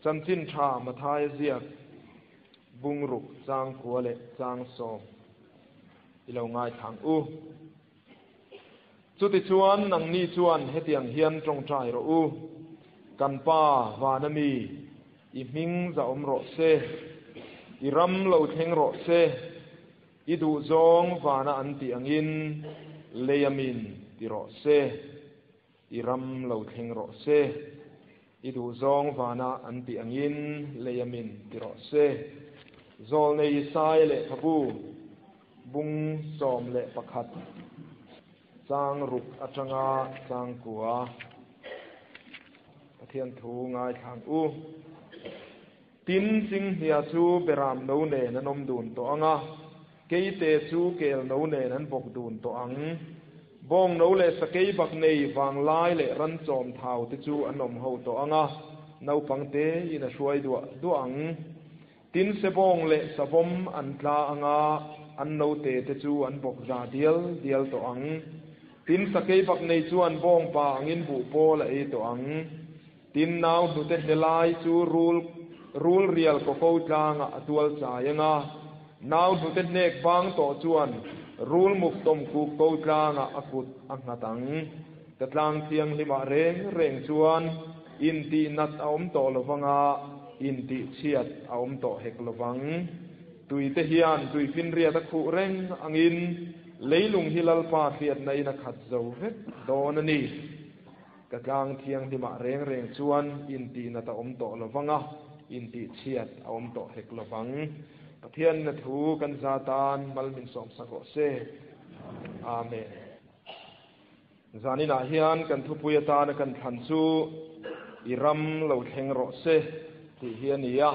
Chanchin Tha Mathaia ziak bungruk chang kua leh chang sawm i lo ngaithla ang u. Chutichuan nangni chuan hetiang hian tawngtai rawh u, Kan Pa vana mi, i hming zahawm rawh se, i ram lo thleng rawh se, i duhzawng vana an tih angin leia min ti rawh se. I ram lo thleng rawh se, i duhzawng vana an tih angin leia min ti rawh se. Zawlnei Isaia lehkhabu bung 11 chang ruk atanga chang kua Pathian thu ngaithla ang u. Tin, Chinghnia chu beram no nen an awm dun tawh ang a, keite chu kel no nen an bawk dun tawh ang. Bawng no leh sakei bak nei vanglai leh ran chawm thau te chu an awm ho tawh ang a, naupang tein a hruai duah duah ang. Tin, sebawng leh savawm an tla ang a, an note te chu an bawk za dial dial tawh ang. Tin, sakei bak nei chuan bawngpa angin buh pawl a ei tawh ang. Tin, nau hnute hne lai chu rul rul rial kawko tlangah a tual chai ang a, nau hnute hnek bang tawh chuan rul muk tawm kuk ko tlangah a kut a nghat ang. Ka tlang thianghlimah reng reng chuan intih nat a awm tawh lo vang a, intih chhiat a awm tawh hek lo vang. Tuite hian tuifinriat a khuh reng angin leilung hi Lalpa hriatna in a khat zo vek dawn a ni. Ka tlang thianghlimah reng reng chuan intihnat a awm tawh lo vang a, intihchhiat a awm tawh hek lo vang. Pathianna thu kan za tan mal min sawmsak rawh se. Amen. Zaninah hian kan thupui atana kan thlan chu I ram lo thleng rawh se tih hi a ni a.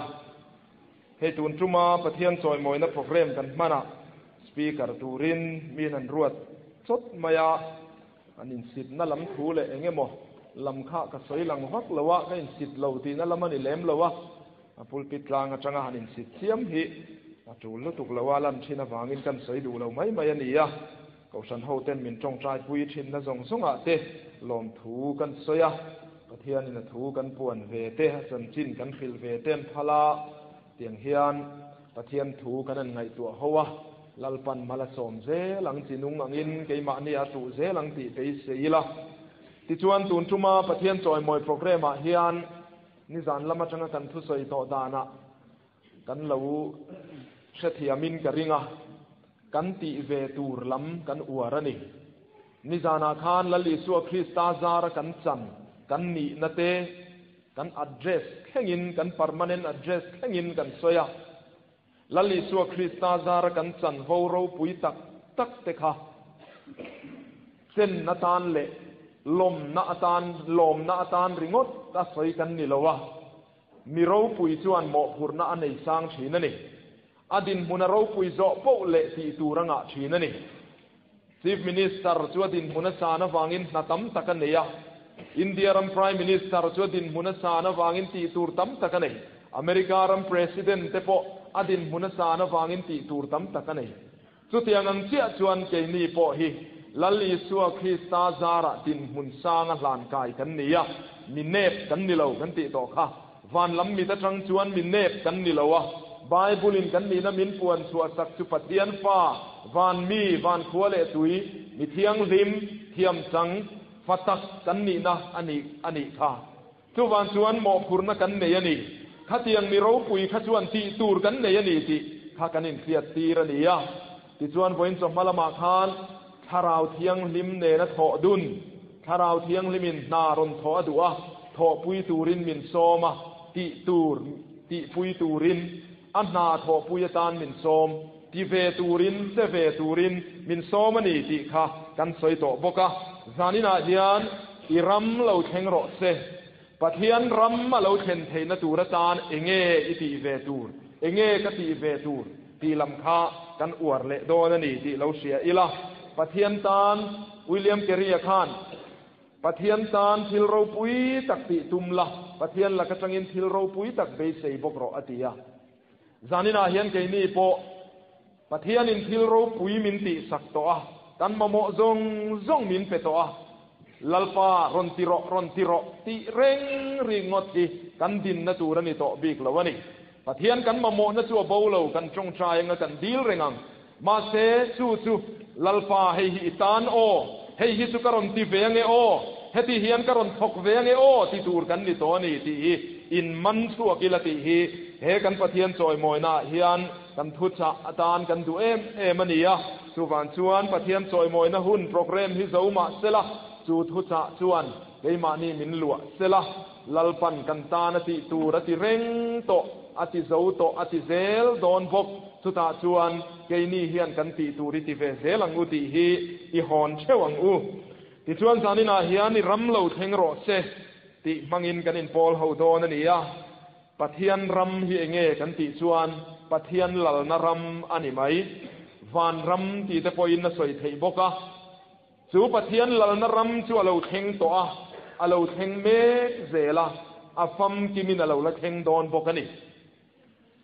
Hei tun tuma Pathian chawimawina program kan hmanah speaker turin mi an ruat chawt mai a. An insitna lam thu leh eng emaw lam kha ka sawi lang vak lo a, ka insit lo tihna lam a ni lem lo a, a pulpit tlang atanga han insit chiam hi a tul lutuk lo a, lan thin avangin kan sawi duh lo mai mai a ni a, Kohhran hoten min tawngtai pui thinna zawng zawngah te lawmthu kan sawi a, Pathianin a thu kan puan ve te, a chanchin kan hrilh ve te an phal a, tiang hian Pathian thu kan han ngaihtuah ho a, Lalpan mal a sawm zel ang chi nung angin keimahni a tuh zel ang tih beisei ila. Tichuan tun tuma Pathian chawimawi programme ah hian nizan lam atanga kan thusawi tawh danah kan lo hrethiamin ka ring a, kan tih ve tur lam kan uar a ni. Nizanah khan Lal Isua Krista zara kan chan, kan nihna te, kan address thlengin, kan permanent address thlengin kan sawi a. Lal Isua Krista zara kan chanvo ropui tak tak te kha chen atan leh lawmna atan lawmna atan ringawt a sawi kan ni lo a, mi ropui chuan mawhphurhna a nei sang thin a ni. A dinhmun a ropui zawh poh leh tih tur a ngah thin a ni. Chief Minister chu a dinhmun a san avangin hna tam tak a nei a, India ram Prime Minister chu a dinhmun a san avangin tih tur tam tak a nei, America ram President te pawh a dinhmun a san avangin tih tur tam tak a nei. Chutiang ang chiah chuan keini pawh hi Lal Isua Krista zarah dinhmun sanga hlan kai kan ni a, mi nep kan ni lo kan tih tawh kha. Van lam mit atang chuan mi nep kan ni lo a, Bible in kan nihna min puan chhuah sak chu Pathian fa, van mi, van khua leh tui, mi thianghlim, thiam chang, fa tak kan nihna a nih a nih kha. Chuvan chuan mawhphurhna kan nei a ni. Khatiang mi ropui kha chuan tih tur kan nei a ni tih kha kan inhriat tir a ni a. Tichuan vawiin chawhma lamah khan Thlarau Thianghlim nena thawh dun, Thlarau Thianghlimin hna rawn thawh a duh a, thawhpui turin min sawm a, tih tur tihpui turin, a hna thawhpui atan min sawm, ti ve turin, che ve turin min sawm a ni tih kha kan sawi tawh bawk a. Zaninah hian i ram lo thleng rawh se, Pathian ram a lo thlen theihna tur atan enge i tih ve tur, enge ka tih ve tur tih lam kha kan uar leh dawn a ni tih lo hria ila. Pathian tan William Carey-a khan, Pathian tan thil ropui tak tih tum la, Pathian lak atangin thil ropui tak beisei bawk rawh a ti a. Zaninah hian keini pawh Pathianin thil ropui min tihsak tawh a, kan mamawh zawng zawng min pe tawh a. Lalpa rawn ti rawh, rawn ti rawh tih reng ringawt hi kan dinna tur a ni tawh bik lo a ni. Pathian kan mamawhna chu a bo lo, kan tawngtai anga kan dil reng ang. Mahse, chu chu, Lalpa, hei hi i tan aw, hei hi chu ka rawn ti ve ange aw, heti hian ka rawn thawk ve ange aw ti tur kan ni tawh a ni tih hi in man chhuak ila tih hi he kan Pathian chawimawinaah hian kan thuchah atan kan duh em em a ni a. Chuvang chuan Pathian chawimawina hun programme hi zo mah sela, chu thuchah chuan keimahni min luah sela, Lalpan kan tan a tih tur a ti reng tawh, a ti zo tawh, a ti zel dawn bawk. Chutah chuan keini hian kan tih tur i ti ve zel ang u tih hi i hawn theuh ang u. Tichuan zaninah hian i ram lo thleng rawh se tih hmangin kan inpawl ho dawn a ni a. Pathian ram hi enge kan tih chuan Pathian lalna ram a ni mai. Van ram tih te pawhin a sawi theih bawk a. Chu Pathian lalna ram chu a lo thleng tawh a, a lo thleng mek zel a, a famkimin a lo la thleng dawn bawk a ni.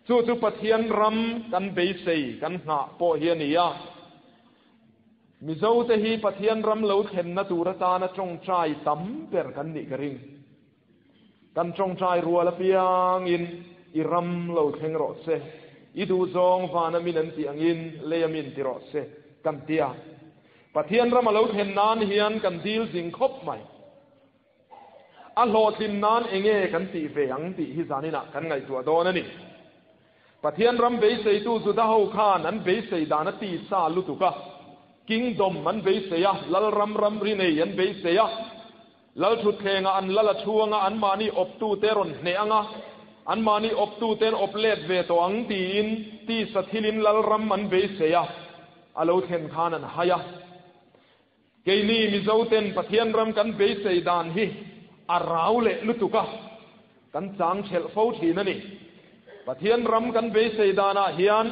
Chu chu Pathian ram kan beisei kan nghah pawh hi a ni a. Mizote hi Pathian ram lo thlenna tur atana tawngtai tam ber kan nih ka ring. Kan tawngtai rual apiangin i ram lo thleng rawh se, i duhzawng vana min an tih angin leia min ti rawh se kan ti a. Pathian ram a lo thlen nan hian kan dil zing khawp mai. A hlawhtlin nan enge kan tih ve ang tih hi zaninah kan ngaihtuah dawn a ni. Pathian ram beiseitu Juda ho khan an beisei dan a ti sa lutuk a. Kingdom an beisei a, Lalram ramri nei an beisei a. Lalthutthlengah an lal a thu anga anmahni awptute rawn hneh anga, anmahni awptuten awp let ve tawh ang tiin tisa thilin Lalram an beisei a, a lo thlen khan an hai a. Keini Mizoten Pathian ram kan beisei dan hi a rau leh lutuk a, kan chang thelh fo thin a ni. Pathian ram kan beisei danah hian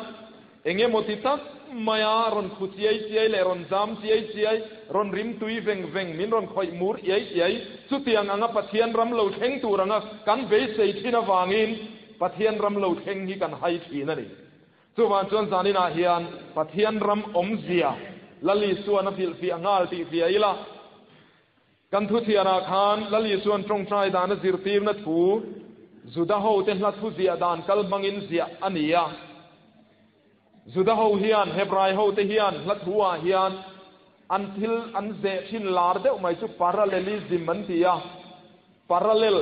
eng emaw ti tak maia rawn khu chiai chiai leh rawn zam chiai chiai, rawn rim tui veng veng, min rawn khawih mur iai iai, chutiang anga Pathian ram lo thleng tur anga kan beisei thin avangin Pathian ram lo thleng hi kan hai thin a ni. Chuvang chuan zaninah hian Pathian ram awmzia Lal Isuan a hrilhfiah nghal tih hria ila, Kan thuthianah khan Lal Isuan tawngtai dan a zirtirna thu Juda hote hla thu ziah dan kal hmangin ziah a ni a. Juda ho hian, Hebrai hote hian hla thu ah hian an thil an zeh thin lar deuh mai chu parallelism an ti a. Parallel,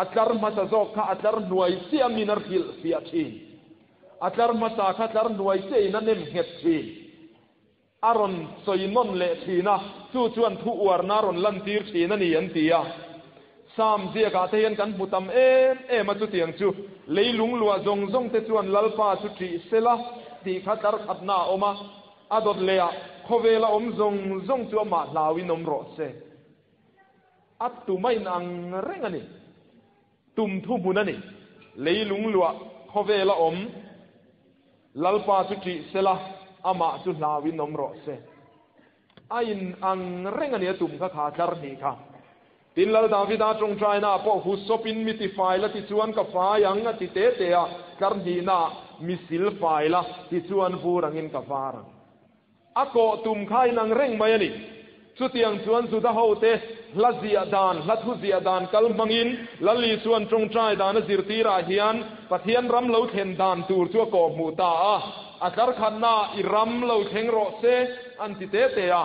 a tlar hmasa zawk kha a tlar hnuai chiah min a hrilh fiah thin. A tlar hmasa kha tlar hnuai chiah in a nem nghet thin. A rawn sawi nawn leh thin a, chu chuan thu uarna a rawn lantir thin a ni an ti a. Psalm ziakah te hian kan hmu tam em em a, chutiang chu leilung luah zawng zawng te chuan Lalpa chu ṭih sela tih kha tlar khatna a awm a, a dawt leh ah khawvela awm zawng zawng chu amah hlauin awm rawh se. A tum a inang reng a ni. Tum thu hmun a ni. Leilung luah khawvela awm Lalpa chu ṭih sela, amah chu hlauin awm rawh se. A in ang reng a ni a tum kha kha tlar hnih kha. Tin Lal Davida ṭawngṭainaah pawh husawpin mi ti fai la tichuan ka fai ang a ti te te a, tlar hnihnaah mi sil fai la tichuan vur angin ka var ang. A kawh tum kha inang reng mai a ni. Chutiang chuan Juda hote hla ziah dan, hla thu ziah dan kal hmangin Lal Isua'n tawngtai dan a zirtirah hian Pathian ram lo thlen dan tur chu a kawh hmuh ta a. A tlar khatnaah i ram lo thleng rawh se an ti te te a.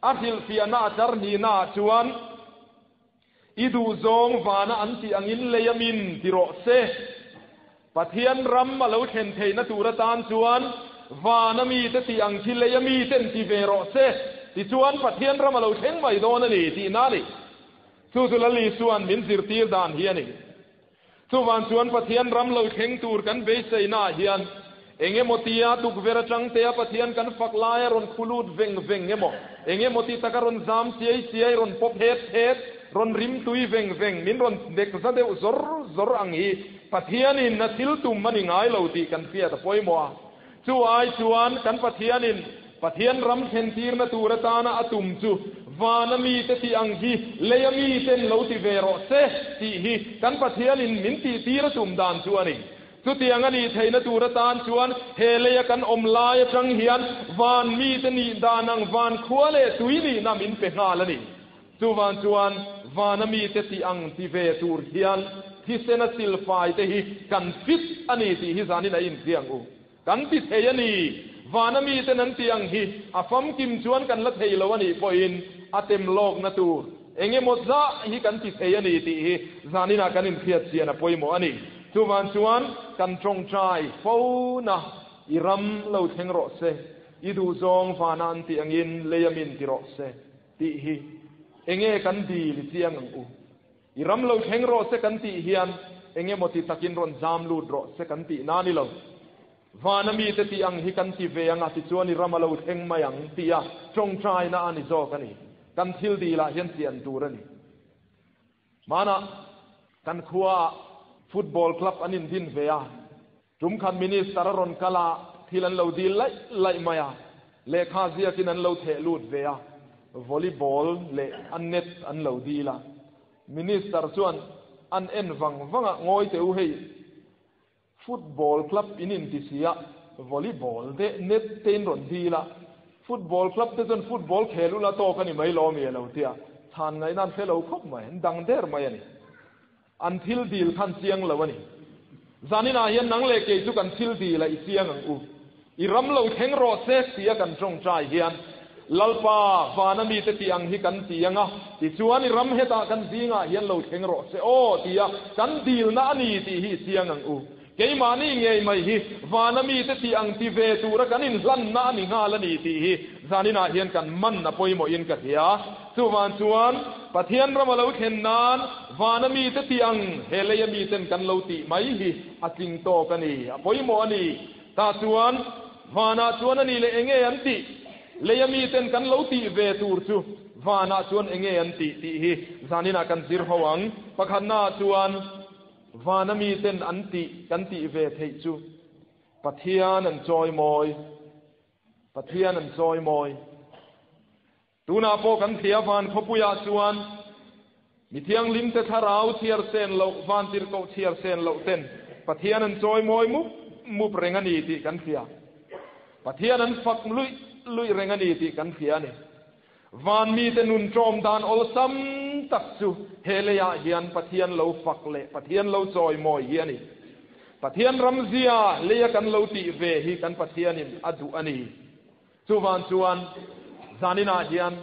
A hrilhfiahna a tlar hnihnaah chuan I duhzawng vana an tih angin lei a min ti rawh se. Pathian ram a lo thlen theihna tur atan chuan vana mite tih ang khi lei a miten ti ve rawh se. Tichuan Pathian ram a lo thleng mai dawn a ni tihna a ni. Chu chu Lal Isua'n min zirtir dan hi a ni. Chuvang chuan Pathian ram lo thleng tur kan beiseinaah hian eng emaw tia tukverh atang tea Pathian kan fak laia rawn khu lut veng veng emaw, eng emaw ti taka rawn zam chiai chiai, rawn pawp het het, rawn rim tui veng veng, min rawn dek za deuh zawr zawr ang hi Pathianin a thil tum a ni ngai lo tih kan hriat a pawimawh a. Chu ai chuan kan Pathianin Pathian ram thlentirna tur atana a tum chu vana mite tih ang hi leia miten lo ti ve rawh se tih hi kan Pathianin min tihtir a tum dan chu a ni. Chutiang a nih theihna tur atan chuan he leia kan awm lai atang hian van mite nih dan ang van khua leh tui nihna min pe nghal a ni. Chuvang chuan vana mite tih ang ti ve tur hian thisena silfai te hi kan fit a ni tih hi zanin a inhria ang u. Kan ti thei a ni. Vana miten an tih ang hi a famkim chuan kan la thei lo a nih pawhin a tem lawkna tur eng emaw zah hi kan ti thei a ni tih hi zaninah kan inhriat chian a pawimawh a ni. Chuvang chuan kan tawngtai fo na i ram lo thleng rawh se, i duhzawng vana an tih angin lei a min ti rawh se tih hi enge kan dil i chiang ang u. I ram lo thleng rawh se kan tih hian eng emaw ti takin rawn zam lut rawh se kan tih na ni lo. Vana mite tih ang hi kan ti ve ang a, tichuan i ram a lo thleng mai ang tia tawngtaina a ni zawk a ni. Kan thil dilah hian chian tur a ni. Hmanah kan khuaah football club an indin ve a, Tum khat Minister a rawn kal a, thil an lo dil laih laih mai a, lehkha ziakin an lo theh lut ve a, volleyball leh a net an lo dil a. Minister chuan an en vang vang a, Ngawi teh u hei, football club in inti si a, volleyball te net te in rawn dil a, football club te chuan football khel ula tawk a ni mai lo mi a lo ti a, chhan ngaihna an hre lo khawp mai, an dang der mai a ni. An thil dil khan chiang lo a ni. Zaninah hian nang leh kei chu kan thil dil a i chiang ang u. I ram lo thleng rawh se tia kan tawngtai hian, Lalpa, vana mite tih ang hi kan ti ang a, tichuan i ram hetah kan zingah hian lo thleng rawh se aw tia kan dilna a ni tih hi i chiang ang u. Keimahni ngei mai hi vana mite tih ang ti ve tura kan inhlanna a ni nghal a ni tih hi zaninah hian kan man a pawimawhin ka hria. Chuvang chuan Pathian ram a lo thlen nan vana mite tih ang he leia miten kan lo tih mai hi a tling tawk a ni, a pawimawh a ni. Tah chuan vanah chuan a ni leh enge an tih? Leia miten kan lo tih ve tur chu vanah chuan enge an tih tih hi zaninah kan zir ho ang. Pakhatnaah chuan. Vana miten an tih kan tih ve theih chu Pathian an chawimawi, Pathian an chawimawi. Tunah pawh kan hria van khawpuiah chuan mi thianghlimte thlarau chhiar sen loh, van tirhkoh chhiar sen loh ten Pathian an chawimawi mup mup reng a ni tih kan hria. Pathian an fak luih luih reng a ni tih kan hria a ni. Van mite nun ṭawm dan awlsam tak chu he leiah hian Pathian lo fak leh Pathian lo chawimawi hi a ni. Pathian ramzia leia kan lo tih ve hi kan Pathianin a duh a ni. Chuvan chuan zaninah hian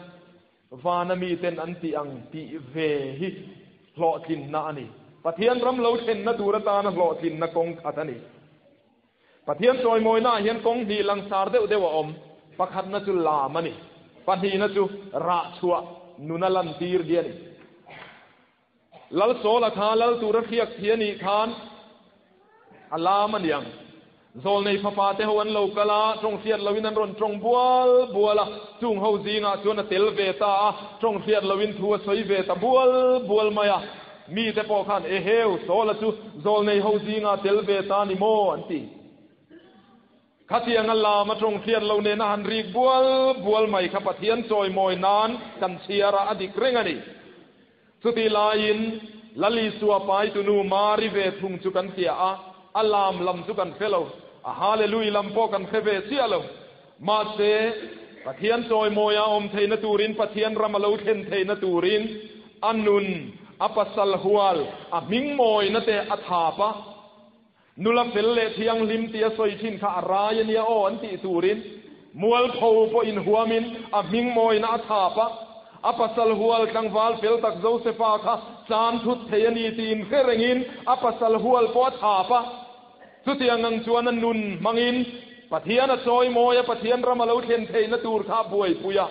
vana miten an tih ang tih ve hi hlawhtlinna a ni. Pathian ram lo thlenna tur atana hlawhtlinna kawng khat a ni. Pathian chawimawinaah hian kawng hnih langsar deuh deuh a awm. Pakhatna chu lam a ni. Pahnihna chu rah chhuah nuna lantir hi a ni. Lal Sawla kha lal tura hriak thi a nih khan a lam a niang. Zawlnei fapa te ho an lo kal a, tawng hriat loin an rawn tawng bual bual a, chung ho zingah chuan a tel ve ta a, tawng hriat loin thu a sawi ve ta bual bual mai a. Mite pawh khan, Eheu, Sawla chu zawlnei ho zingah tel ve ta ni maw? an ti. Khatianga lam a tawng hriat lo nena han rik bual bual mai kha Pathian chawimawi nan kan chhiar a, a dik reng a ni. Chutih laiin Lal Isua paitunu Mari ve thung chu kan hria a, a lam lam chu kan hre lo, a Hallelui lam pawh kan hre ve chiah lo. Mahse, Pathian chawimawia awm theihna turin, Pathian ram a lo thlen theihna turin a nun, a pasal hual, a hming mawina te a thap a. Nula fel leh thianghlim tih a sawi thin kha a rai a nia aw an tih turin mualpho pawh inhuamin a hming mawina a thap a. A pasal hual tlangval fel tak Josefa kha chan thut thei a ni tih inhre rengin a pasal hual pawh a thap a. Chutiang ang chuan a nun hmangin Pathian a chawimawi a, Pathian ram a lo thlen theihna tur kha a buaipui a.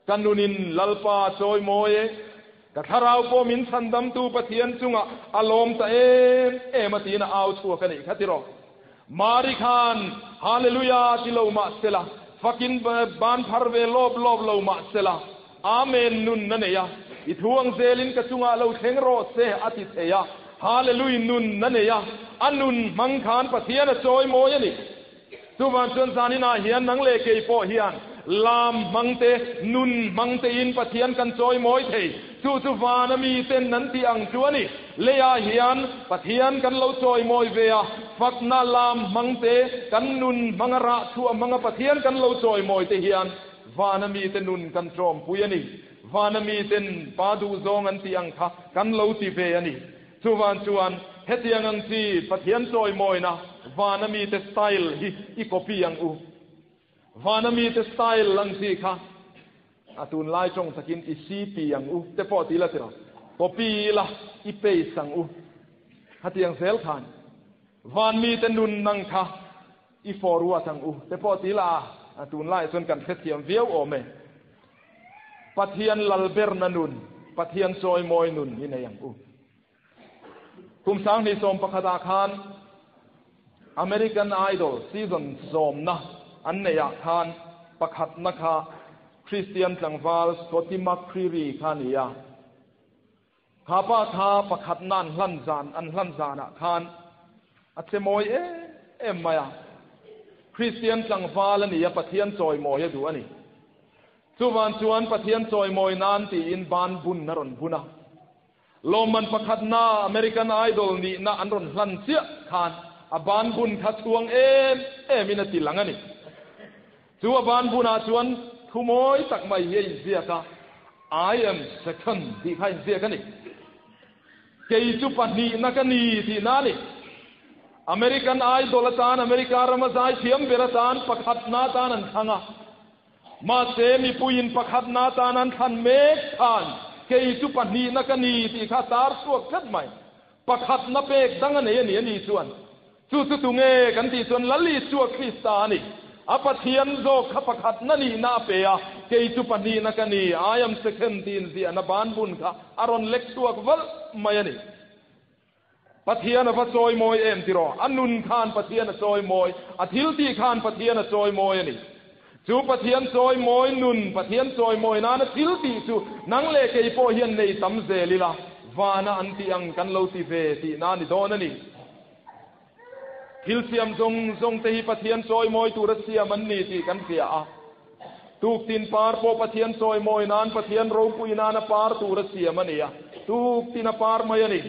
Ka nunin Lalpa a chawimawi e, ka thlarau pawh min chhandamtu Pathian chungah a lawm ta em em a tiin a au chhuak a nih kha tiraw. Mari khan Hallelujah ti lo mah sela, fakin ban phar ve lawp lawp lo mah sela, Amen nun na nei a, i thu ang zelin ka chungah lo thleng rawh se a ti thei a, Hallelui nun na nei a, a nun hmang khan Pathian a chawimawi a ni. Chuvang chuan zaninah hian nang leh kei pawh hian lam hmang te, nun hmang tein Pathian kan chawimawi thei. Chu chu vana mi ten an tih ang chu a ni. Leiah hian Pathian kan lo chawimawi ve a, fakna lam hmang te, kan nun hmanga rah chhuah hmanga Pathian kan lo chawimawi te hian Vana mite nun kan ṭawmpui a ni. Vana miten Pa duhzawng an tih ang kha kan lo ti ve a ni. Chuvan chuan hetiang ang chi Pathian chawimawina Vana mite style hi i copy ang u. Vana mite style ang chi kha a tunlai tawng takin i cp ang u te pawh ti ila tiraw? Copy ila i paste ang u. Hetiang zel khan Van mite nun ang kha I forward ang u te pawh ti ila a, tunlaiah chuan kan hrethiam viau awm e. Pathian lalberna nun, Pathian chawimawi nun i nei ang u. Kum 2011 ah khan American Idol season sawmna an neih ah khan pakhatna kha Christian tlangval Scotty McCreery kha a ni a. Kha pa kha pakhatna an hlan zan an hlan zanah khan a che mawi em em mai a. Kristian tlangval a ni a, Pathian chawimawi a duh a ni. Chuvan chuan Pathian chawimawi nan tiin ban bun a rawn bun a. Lawmman pakhatna American Idol nihna an rawn hlan chiah khan a ban bun kha chhuang em emin a ti lang a ni. Chu a ban bunah chuan thu mawi tak mai hi a inziak a. I am second tih kha inziak a ni. Kei chu pahnihna ka ni tihna a ni. American Idol atan America rama zaithiam ber atan pakhatna atan an thlang a. Mahse mipuiin pakhatna atan an thlan mek khan kei chu pahnihna ka ni tih kha tar chhuak tlat mai. Pakhatna pek dang a nei a ni a ni chuan. Chu chu tunge kan tih chuan Lal Isua Krista a ni. A Pathian zawk kha pakhatna nihna a pe a, kei chu pahnihna ka ni, I am second tiin ziahna ban bun kha a rawn lek chhuak valh mai a ni. Pathian a va chawimawi em tiraw? A nun khan Pathian a chawimawi, a thiltih khan Pathian a chawimawi a ni. Chu Pathian chawimawi nun, Pathian chawimawi nana thiltih chu nang leh kei pawh hian nei tam zel ila, vana an tih ang kan lo ti ve tihna a ni dawn a ni. Thil siam zawng zawng te hi Pathian chawimawi tura siam an ni tih kan hria a. Tuktin par pawh Pathian chawimawi nan, Pathian ropui nana par tura siam a ni a. Tuktin a par mai a ni.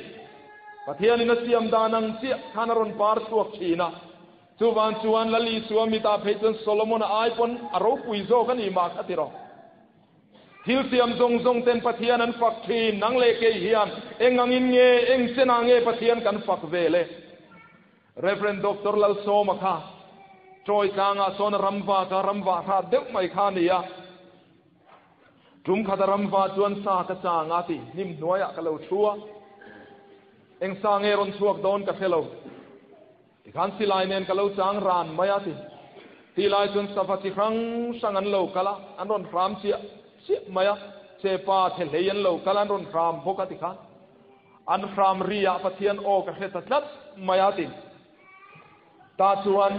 Pathianin a siam dan ang chiah khan a rawn par chhuak thin a. Chuvang chuan Lal Isua mitah phei chuan Solomon-a ai pawn a ropui zawk a ni mah kha ti rawh. Thil siam zawng zawng ten Pathian an fak thin, nang leh kei hian eng angin nge, eng chenah nge Pathian kan fak ve le? Rev. Doctor Lalsawma kha Troy tlangah sawn a ramva kha ramvah hrat deuh mai kha a ni a. Tum khat a ramva chuan sa ka chang a ti, hnim hnuaiah ka lo thu a. Eng sa nge rawn chhuak dawn ka hre lo. Tikhan silai nen ka lo chang ran mai a ti. Ti lai chuan sava chi hrang hrang an lo kal a, an rawn hram chiah chiah mai a, chepa the hlei an lo kal a, an rawn hram bawk a tikhan an hram ri ah Pathian aw ka hre ta tlat mai a ti. Ta chuan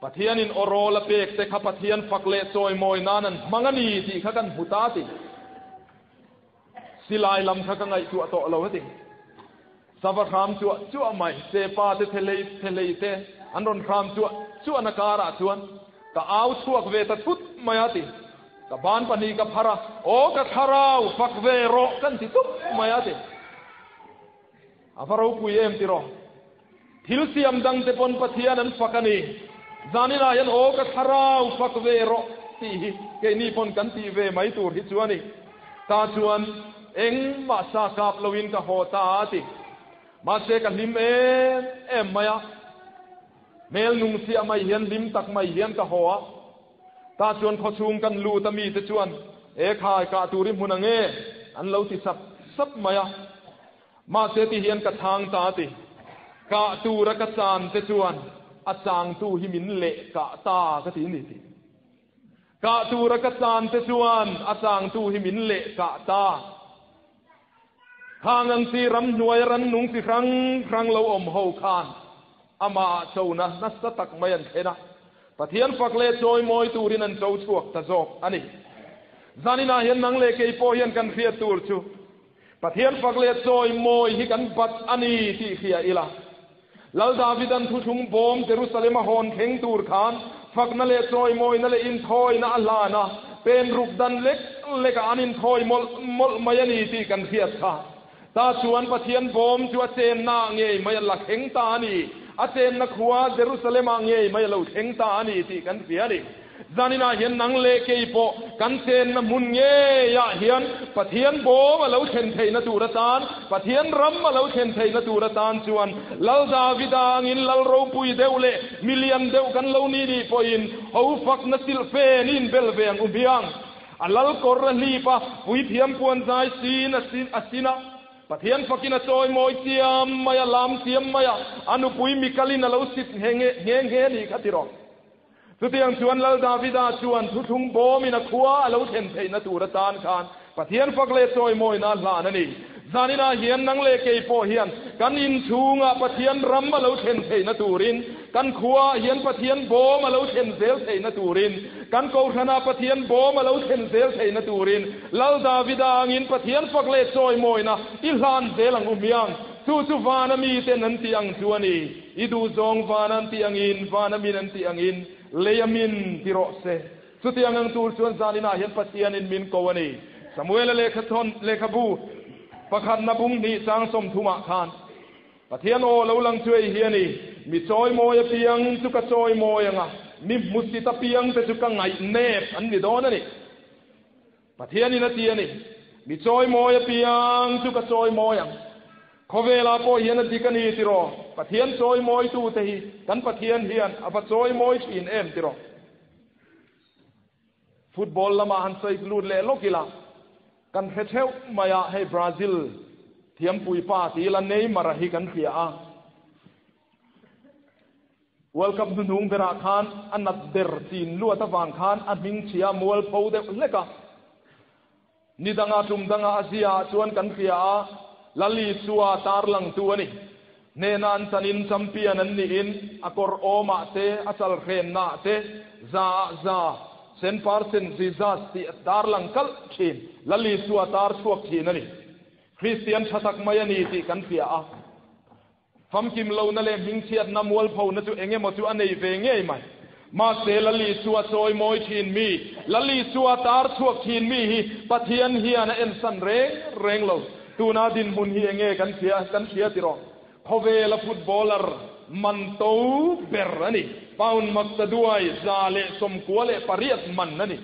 Pathianin aw rawl a pek te kha Pathian fak leh chawimawi nan an hmang a ni tih kha kan hmu ta a ti. Silai lam kha ka ngaihtuah tawh lo a ti. Sava hram chuah chuah mai, chepa te thelei thelei te an rawn hram chuah chuahna karah chuan ka au chhuak ve ta thut mai a ti. Ka ban pahnih ka phar a, Aw ka thlarau, fak ve rawh kan ti tup mai a ti. A va ropui em tiraw? Thil siam dang te pawn Pathian an fak a ni. Zaninah hian aw ka thlarau fak ve rawh tih hi keini pawn kan tih ve mai tur hi chu a ni. Ta chuan engmah sa kap loin ka haw ta a ti. Mahse ka hlim em em mai a. Hmel nung siah mai hian hlim tak mai hian ka haw a. Ta chuan khawchhung kan lut a mite chuan e khai kah tur i hmun ange an lo ti sap sap mai a. Mahse ti hian ka chhang ta a ti. Kah tura ka chan te chuan a changtu hi min leh kah ta ka ti ni ti. Kah tura ka chan te chuan a changtu hi min leh kah ta. Khang ang chi ramhnuai a rannung chi hrang hrang lo awm ho khan amah ah chona nasa tak mai an thlen a. Pathian fak leh chawimawi turin an cho chhuak ta zawk a ni. Zaninah hian nang leh kei pawh hian kan hriat tur chu Pathian fak leh chawimawi hi kan bat a ni tih hria ila. Lal Davidan thuthlung bawm Jerusalem a hawn thleng tur khan fakna leh chawimawina leh inthawina a hlan a, pen ruk dan lek lekah an inthawi mawlh mawlh mai a ni tih kan hriat kha. Ta chuan Pathian bawm chu a chenna ah ngei mai a la thleng ta a ni. A chenna khua Jerusalem ah ngei mai a lo thleng ta a ni tih kan hria a ni. Zaninah hian nang leh kei pawh kan chenna hmun ngeiah hian Pathian bawm a lo thlen theihna tur atan, Pathian ram a lo thlen theihna tur atan chuan Lal Davida angin lal ropui deuh leh milian deuh kan lo ni nih pawhin ho fakna silhfen i inbel ve ang u hmiang. A lal kawr a hlip a, puithiam puan zai sin a sin a, Pathian fakin a chawimawi chiam mai a, lam chiam mai a, a nupui Mikalin a lo sit nghe nghe a nih kha ti rawh. Chutiang chuan Lal Davida chuan thuthlung bawmin a khua a lo thlen theihna tur atan khan Pathian fak leh chawimawina a hlan a ni. Zaninah hian nang leh kei pawh hian kan inchhungah Pathian ram a lo thlen theihna turin, kan khuaah hian Pathian bawm a lo thlen zel theihna turin, kan kohhranah Pathian bawm a lo thlen zel theihna turin Lal Davida angin Pathian fak leh chawimawina i hlan zel ang u hmiang. Chu chu vana miten an tih ang chu a ni. I duh zawng van an tih angin, van a min an tih angin, lei a min ti rawh se. Chutiang ang tur chuan zaninah hian Pathianin min ko a ni. Samuela lehkhathawn lehkhabu pakhatna bung hnih chang sawmthumah khan, Pathian aw lo lang chu ei hi a ni, Mi chawimawi apiang chu ka chawimawi ang a, mi hmusit apiang te chu ka ngaihnep an ni dawn a ni. Pathianin a ti a ni, Mi chawimawi apiang chu ka chawimawi ang. Khawvelah pawh hian a dik a ni tiraw? Pathian chawimawitute hi kan Pathian hian a va chawimawi thin em tiraw? Football lamah han sawi lut leh lawk ila, kan hre theuh mai a, hei Brazil thiampuipa ti ila Neymar-a hi kan hria a. World Cup hnuhnung berah khan a nat der chin luat avang khan a hmingchhia mualpho deuh hlek a. Ni danga tum danga a ziaah chuan kan hria a, Lalisua tarlangtu a ni. Hnena an chanin champion an niin a kawr awmah te, a chalhrennaah te, zaah za, sen percent Jesus tih a tarlang kalh thin. Lalisua tar chhuak thin a ni. Kristian tha tak mai a ni tih kan hria a. Famkim lohna leh hmingchhiatna mualphona chu eng emaw chu a nei ve ngei mai. Mahse, Lal Isua chawimawi thin mi, Lal Isua tar chhuak thin mi hi Pathian hian a ensan reng reng lo. Tuna dinhmun hi enge kan hria kan hria tiraw? Khawvela footballer man to ber a ni. Pound maktaduai 198 man a ni.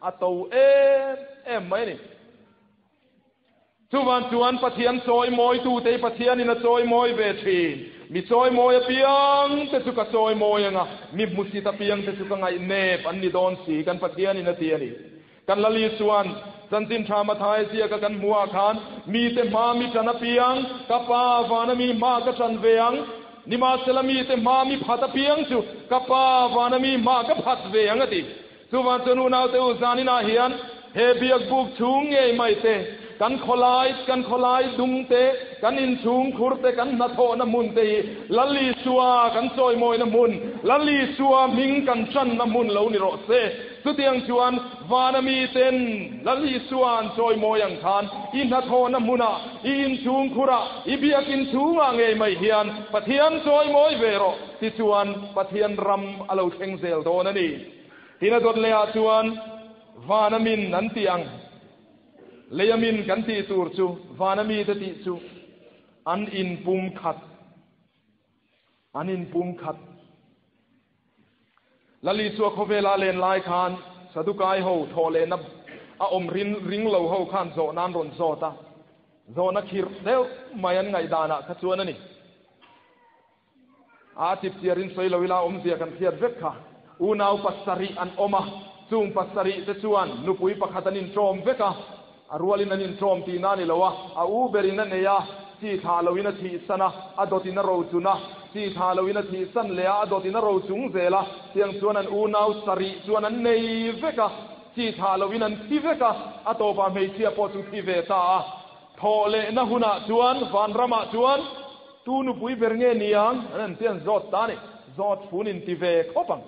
A to em em mai a ni. Chuvan chuan Pathian chawimawitute hi Pathianin a chawimawi ve thin. Mi chawimawi apiang te chu ka chawimawi ang a, mi hmusit apiang te chu ka ngaihnep an ni dawn si, kan Pathianin a ti a ni. Kan Lali chuan Chanchin Tha Mathaia ziaka kan hmuhah khan, Mite hma mi tan apiang, ka Pa vana mi hma ka tan ve ang, nimahsela mite hma mi phat apiang chu ka Pa vana mi hma ka phat ve ang a ti. Chuvan chuan unaute u zaninah hian he biakbuk chhung ngei mai te, kan khawlai, kan khawlai dung te, kan inchhung khur te, kan hnathawhna hmun te hi Lal Isua kan chawimawina hmun, Lal Isua hming kan tanna hmun lo ni rawh se. Chutiang chuan vana miten Lal Isua an chawimawi ang khan i hnathawhna hmunah, i inchhung khurah, i biak inchhungah ngei mai hian Pathian chawimawi ve rawh. Tichuan Pathian ram a lo thleng zel dawn a ni. Tin a dawt lehah chuan vana min an tih ang, leia min kan tih tur chu vana mite tih chu an inpum khat, an inpum khat. Lal Isua khawvela len lai khan Sadukai ho thawh lehna a awm rin ring lo ho khan zawhna an rawn zawt a, zawhna khirh deuh mai an ngaihdanah kha chuan a ni. A chipchiar in sawi lo ila awmzia kan hriat vek kha. Unau pasarih an awm a, chung pasarih te chuan nupui pakhat an inṭawm vek a, a rualin an inṭawm tihna a ni lo a, a u berin a nei a, chi thlah loin a thihsan a, a dawtin a rochun a, chi thlah loin a thihsan leh a, a dawtin a rochung zel a, tiang chuan an unau sarih chuan an nei vek a, chi thlah loin an thi vek a, a tawpah hmeichhia pawh chu thi ve ta a. Thawh lehna hunah chuan vanramah chuan tu nupui ber nge ni ang? An an ti an zawt ta a ni. Zawt fun in ti ve khawp ang.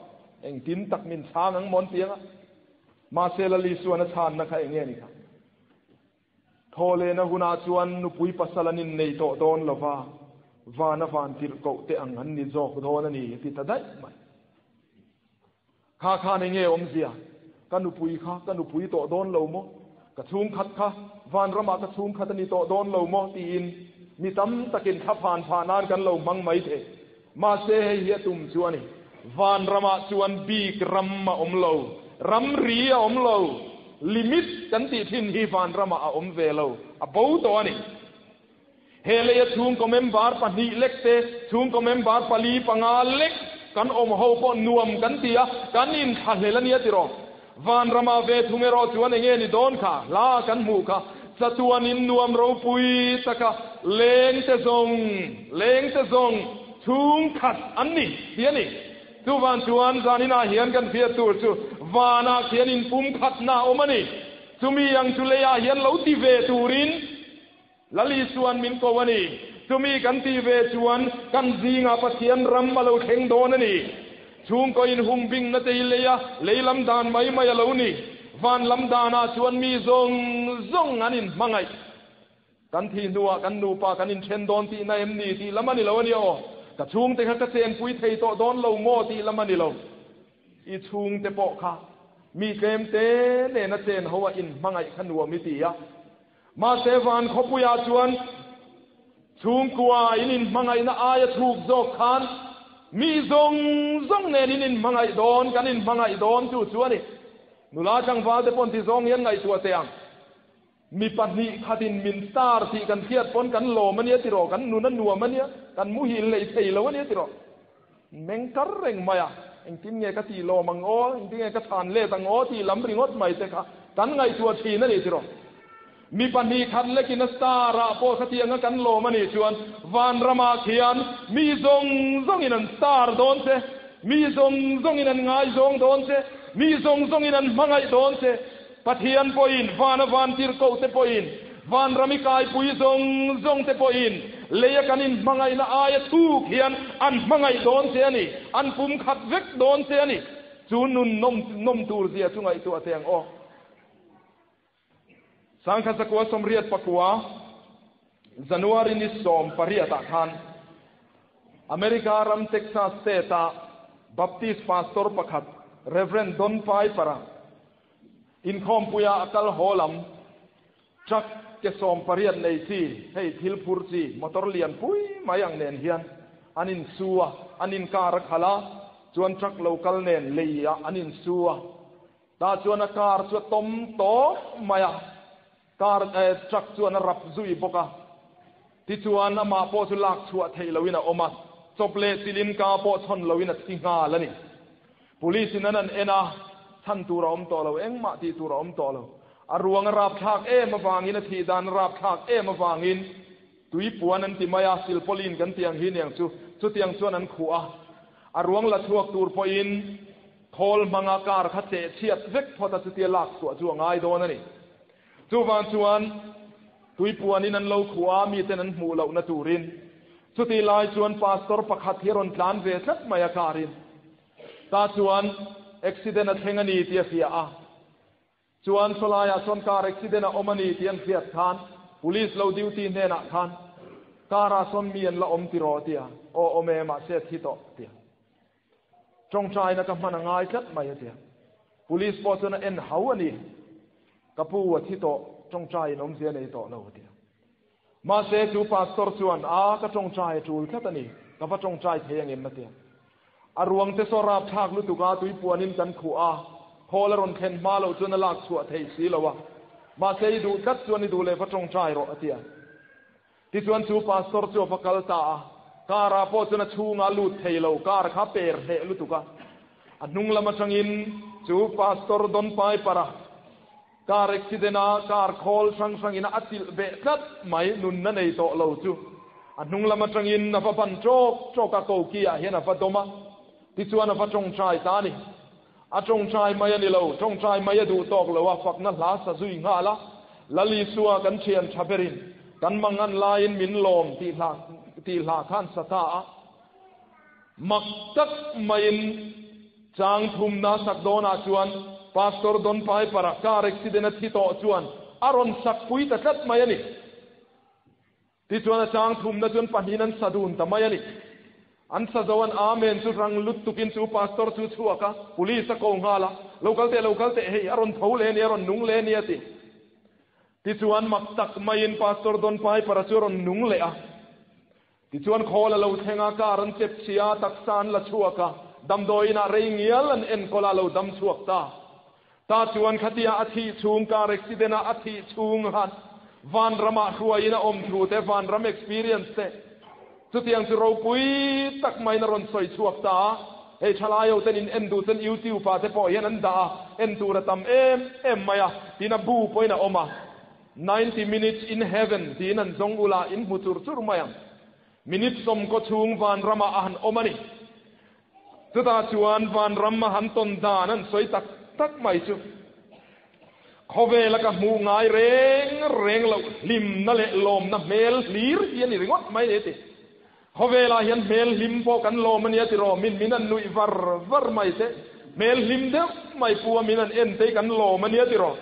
Engtin tak min chhang ang maw an ti ang a. Mahse Lal Isuan a chhanna kha eng nge ni kha? Thawh lehna hunah chuan nupui pasal an innei tawh dawn lo va, vana van tirhkoh te ang an ni zawk dawn a ni a ti ta daih mai. Kha khan enge awmzia? Ka nupui kha ka nupui tawh dawn lo maw? Ka chhungkhat kha vanramah ka chhungkhat a ni tawh dawn lo maw? tiin mi tam takin thla phan phah nan kan lo hmang mai thei. Mahse hei hi a tum chu a ni. Vanramah chuan bik ram a awm lo, ramri a awm lo, limit kan tih thin hi vanramah a awm ve lo, a bo tawh a ni. He leia chhungkaw member pahnih lek te, chhungkaw member pali panga lek kan awm ho pawh nuam kan ti a, kan inthlahlel a nia tiraw? Vanramah ve thung erawh chuan enge ni dawn kha? Hla kan hmuh kha chatuanin nuam ropui taka lengte zawng, lengte zawng chhungkhat an ni tih a ni. Chuvan chuan zaninah hian kan hriat tur chu vanah khian inpumkhatna a awm a ni. Chumi ang chu leiah hian lo ti ve turin Lal Isua'n min ko a ni. Chumi kan tih ve chuan kan zingah Pathian ram a lo thleng dawn a ni. Chhungkaw inhung bingna te hi lei a, lei lam dan mai mai a lo ni. Van lam danah chuan mi zawng zawng an inhmangaih. Kan thih hnuah kan nupa kan inthen dawn tihna em ni tih lam a ni lo a nia aw. Ka chhungte kha ka chenpui thei tawh dawn lo maw tih lam a ni lo. I chhungte pawh kha mi tlemte nena chen ho a inhmangaih kha nuam i ti a. Mahse van khawpuiah chuan chhungkua in inhmangaihna aia thuk zawk khan mi zawng zawng nen in inhmangaih dawn, kan inhmangaih dawn chu chu a ni. Nula tlangval te pawn ti zawng hian ngaihtuah teh ang. Mi pahnih khatin min star tih kan hriat pawn kan lawm a nia tiraw, kan nun a nuam a nia, kan muhil lei thei lo a nia tiraw. Meng kar reng mai a, engtin nge ka tih lawm ang aw, engtin nge ka chhan let ang aw tih lam ringawt mai te kha kan ngaihtuah thin a ni tiraw. Mi pahnih khat lekin a star ah pawh khatiang a kan lawm a nih chuan vanramah khian mi zawng zawngin an star dawn che, mi zawng zawngin an ngaizawng dawn che, mi zawng zawngin an hmangaih dawn che. Pathian pawhin, vana vantirhkoh te pawhin, vanram i kaipui zawng zawng te pawhin leia kan inhmangaihna aia thuk hian an hmangaih dawn che a ni, an pum khat vek dawn che a ni. Chu nun nawm nawm tur zia chu ngaihtuah teh ang aw. Sangkhat zakua 89 January ni 18 ah khan America ram Texas State a Baptist Pastor pakhat Rev. Don Piper-a inkhawmpuia a kal haw lam truck ke 18 nei chi, hei thil phur chi, motor lian pui mai ang nen hian an insu a, an inkar a khalh a, chuan truck lo kal nen lei ah an insu a, tah chuan a car chu a tawm tawp mai a. Car eh truck chuan a rap zui bawk a, tichuan amah pawh chu lak chhuah theih loin a awm a, chawp leh chilin ka pawh chhawn loin a thi nghal a ni. Police in an an en a, chhan tur a awm tawh lo, engmah tih tur a awm tawh lo. A ruang a rap thlak em avangin, a thih dan a rap thlak em avangin tui puan an ti mai a, silpauline kan tih ang hi niang chu, chutiang chuan an khuh a. A ruang la chhuak tur pawhin Khawl hmanga car kha cheh chhiat vek phawt a chutia lak chhuah chu a ngai dawn a ni. Chuvang chuan tuipuanin an lo khuh a, miten an hmuh lohna turin. Chutih lai chuan pastor pakhat hi a rawn tlan ve tlat mai a car in. Tah chuan accident a thleng a ni tih a hria a. Chuan sawlaiah chuan car accident a awm a ni tih an hriat khan police lo duty hnenah khan car ah sawn mi an la awm tiraw tia, aw awm e mahse a thi tawh tia. Tawngtaina ka hman a ngai tlat mai a tia. Police pawh chuan a en hau a ni. Ka pu a thi tawh, tawngtai in awmzia nei tawh lo a tia. Mahse chu pastor chuan a ka tawngtai a tul tlat a ni, ka va tawngtai thei angem a tia. A ruang te saw rapthlak lutuk a, tui puanin kan khuh a, khawl a rawn thlen hma loh chuan a lak chhuah thei si lo a. Mahse i duh tlat chuan i duh leh va tawngtai rawh a tia. Tichuan chu pastor chu a va kal ta a, car ah pawh chuan a chhungah a lut thei lo, car kha per hneh lutuk a. A hnung lam atangin chu pastor Don Piper-a car accident a car khawl hrang hrangin a chilh beh tlat mai, nunna nei tawh lo chu a hnung lam atangin a va ban ṭawk ṭawk a, koki ah hian a va dawm a, tichuan a va ṭawngṭai ta a ni. A ṭawngṭai mai a ni lo, ṭawngṭai mai a duh tawk lo a, fakna hla sa zui nghal a, Lal Isua kan ṭhian ṭha berin kan mangan laiin min lawm tih hla tih hla khan sa ta a. Mak tak maiin chang thumna sak dawnah chuan Pastor Don Piper-a car accident a thi tawh chuan a rawn sak pui ta tlat mai a ni. Tichuan a chang thumna chuan pahnihin an sa dun ta mai a ni. An sa zo an Amen chu rang lut tukin chu pastor chu chhuak a, police a ko nghal a, Lo kal teh, lo kal teh, hei a rawn tho leh a ni, a rawn nung leh a ni a ti. Tichuan mak tak maiin Pastor Don Piper-a chu a rawn nung leh a. Tichuan khawl a lo thleng a, car an chep chhia a, taksa an la chhuak a. Damdawiin ah rei ngial an enkawl a lo dam chhuak ta. Ta chuan khatia a thih chhung car accident a a thih chhung han vanram ah hruaiin a awm thu te vanram experience te chutiang chu ropui tak maiin a rawn sawi chhuak ta a. Hei thalai ho ten in en duh chuan YouTube ah te pawh hian an dah a, en tur a tam em em mai a, tin a bu pawhin a awm a. 90 minutes in heaven tiin an zawng ula in hmu chur chur mai ang. Minute 90 chhung vanramah a han awm a ni. Chutah chuan vanram a han tawn dan an sawi tak tak mai chu khawvela ka hmuh ngai reng reng loh hlimna leh lawmna hmel hlir hi a ni ringawt mai a ti. Khawvelah hian hmel hlim pawh kan lawm a nia tiraw, min min an nuih var var mai te, hmel hlim deuh mai pu a min an en te hi kan lawm a nia tiraw.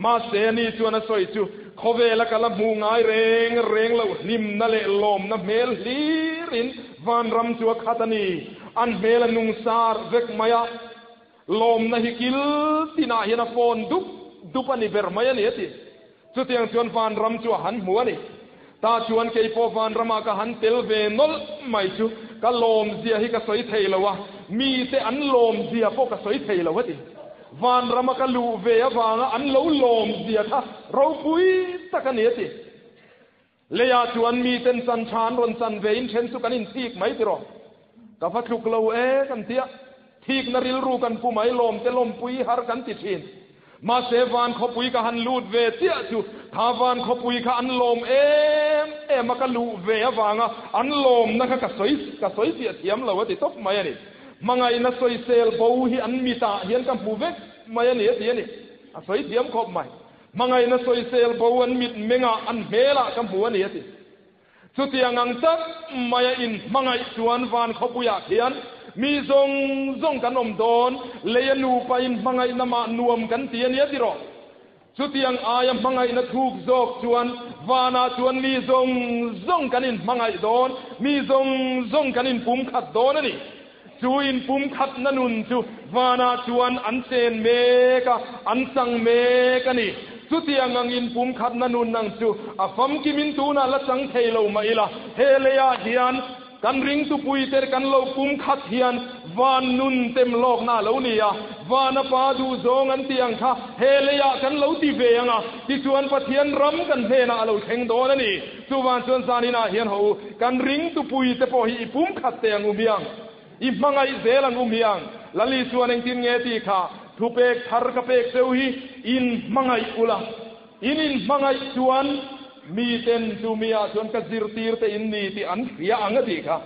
Mahse ani chuan a sawi chu khawvela ka la hmuh ngai reng reng loh hlimna leh lawmna hmel hlirin vanram chu a khat a ni. An hmel a nung sar vek mai a, lawmna hi kil tinah hian a fawn dup dup a ni ber mai a ni a ti. Chutiang chuan vanram chu a han hmu a ni. Tah chuan kei pawh vanramah ka han tel ve nawlh mai chu ka lawmzia hi ka sawi thei lo a, mite an lawmzia pawh ka sawi thei lo a ti. Vanrama ka luh ve avanga an lo lawmzia kha ropui tak a ni a ti. Leiah chuan miten chan tha an rawn chan ve in then chu kan inthik mai tiraw? Ka va tluk lo e kan ti a, thikna rilru kan pu mai lawmte lawmpui har kan ti thin. Mahse van khawpui ka han lut ve chiah chu kha van khawpui kha an lawm em em a ka luh ve avanga an lawmna kha ka sawi ka sawi fiah thiam lo a ti tawp mai a ni. Hmangaihna sawisel bo hi an mitah hian ka hmu vek mai a ni a ti a ni. A sawi thiam khawp mai. Hmangaihna sawisel bo an mit mengah an hmelah ka hmu a ni a ti. Chutiang ang tak maia in hmangaih chuan van khawpuiah khian mi zawng zawng kan awm dawn, lei a nupa in hmangaihna mah nuam kan ti a nia ti rawh. Chutiang aia hmangaihna thuk zawk chuan vanah chuan mi zawng zawng kan in hmangaih dawn, mi zawng zawng kan in pumkhat dawn a ni. Chu in pumkhatna nun chu vanah chuan an chen mek a, an chang mek a ni. Chutiang ang in pumkhatna nun ang chu a famkimin tunah la chang thei lo mah ila, he leiah hian kan ringtupuite kan lo pumkhat hian van nun tem lawkna a lo ni a, vana pa duhzawng an tih ang kha he leiah kan lo ti ve ang a, tichuan Pathian ram kan hnenah a lo thleng dawn a ni. Chuvang chuan zaninah hian haw u, kan ringtupuite pawh hi i pumkhat te ang u miang, i hmangaih zel ang u miang. Lali chuan engtin nge tih kha thupek thar ka pek cheu hi in hmangaih ula, in inhmangaih chuan miten chu miah chuan ka zirtir te in ni tih an hria ang a tih kha.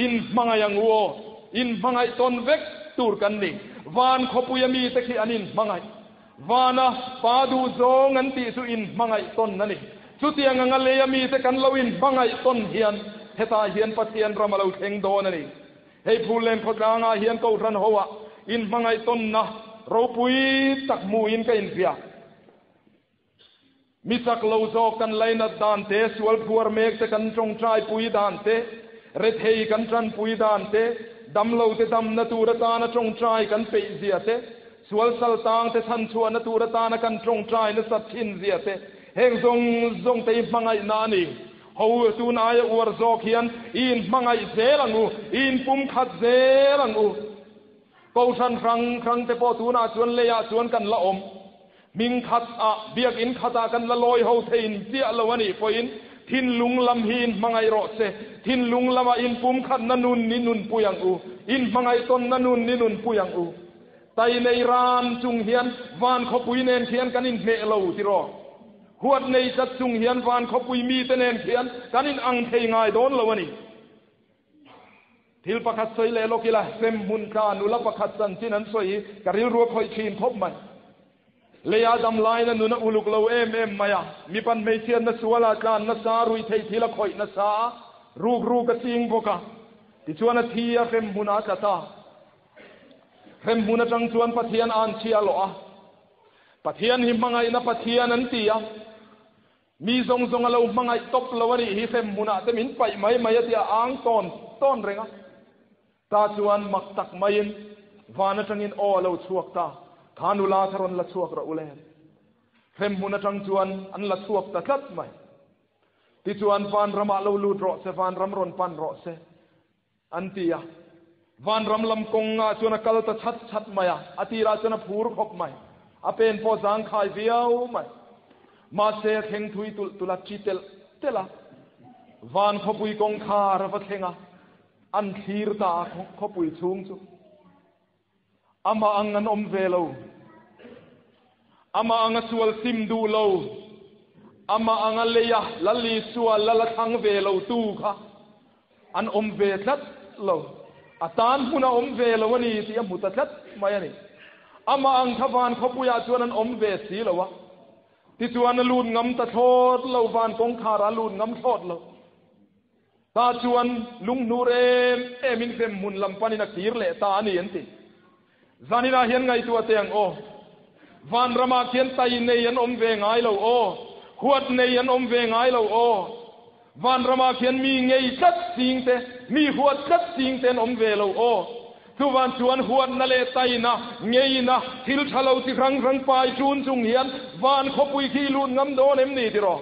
In hmangaih ang u aw, in hmangaih tawn vek tur kan ni. Van khawpuia mite khi an inhmangaih. Vana pa duh zawng an tih chu inhmangaih tawn a ni. Chutiang anga leia mite kan lo inhmangaih tawn hian hetah hian Pathian ram a lo thleng dawn a ni. Hei Phullen khawtlangah hian Kohhran hoah inhmangaih tawnna ropui tak hmuhin ka infiah. Mi chak lo zawk kan lainat dan te, sual phuar mek te kan tawngtaipui dan te, rethei kan tanpui dan te, damlo te damna tur atana tawngtai kan peih zia te, sual sal tang te chhanchhuahna tur atana kan tawngtai nasat thin zia te, heng zawng zawng te i hmangaihna a ni. Ho tun aia uar zawk hian i inhmangaih zel ang u, i inpumkhat zel ang u. Kohhran hrang hrang te pawh tunah chuan leiah chuan kan la awm. Hming khat ah, biakinn khat ah kan la lawi ho thei in chiah lo a nih pawhin thinlung lam hi in hmangaih rawh se. Thinlung lamah in pumkhatna nun i nunpui ang u. In hmangaih tawnna nun i nunpui ang u. Tai nei ran chung hian van khawpui nen khian kan inhmeh lo tiraw? Huat nei tlat chung hian van khawpui mite nen khian kan in ang thei ngai dawn lo a ni. Thil pakhat sawi leh lawk ila, hremhmun tla nula pakhat chanchin an sawi hi ka rilru a khawih thin khawp mai. Leia dam lain a nun a uluk lo em em mai a, mipan hmeichhiatna sualah tlan nasa, ruihtheih thil a khawih nasa a, ruk ruk a ching bawk a. Tichuan a thi a hremhmunah a tla ta. Hremhmun atang chuan Pathian a anchhia lawh a. Pathian hi hmangaihna Pathian an ti a. Mi zawng zawng a lo hmangaih tawp lo a nih hi hremhmunah te min paih mai mai a tia ang tawn tawn reng a. Ta chuan mak tak maiin van atangin aw a lo chhuak ta, kha nula kha rawn la chhuak rawh u le. Hremhmun atang chuan an la chhuak ta tlat mai. Tichuan vanramah lo lut rawh se, vanram rawn pan rawh se an ti a. Vanram lam kawngah chuan a kal ta chhat chhat mai a, a tirah chuan a phur khawp mai. A pen pawh zangkhai viau mai. Mahse a thleng thui tulh tulh a, chi telh telh a. Van khawpui kawngkhar a va thleng a, an thlir ta a khawpui chhung chu. Amah ang an awm ve lo. Amah anga sual sim duh lo. Amah anga leia Lal Isua lal a thlang ve lo tu kha an awm ve tlat lo. A tan hmun a awm ve lo a ni tih a hmu ta tlat mai a ni. Amah ang kha van khawpuiah chuan an awm ve si lo a. Tichuan a lut ngam ta thlawt lo, van kawngkhar ah a lut ngam thlawt lo. Tah chuan lunghnur em em in hremhmun lam panin a kir leh ta a ni an ti. Zaninah hian ngaihtuah teh ang aw. Vanramah khian tai nei an awm ve ngai lo aw. Huat nei an awm ve ngai lo aw. Vanramah khian mi ngei tlat ching te, mi huat tlat ching te an awm ve lo aw. Chuvan chuan huatna leh taina, ngeina, thil tha lo chi hrang hrang pai ṭun chung hian van khawpui khi i lut ngam dawn em ni tiraw?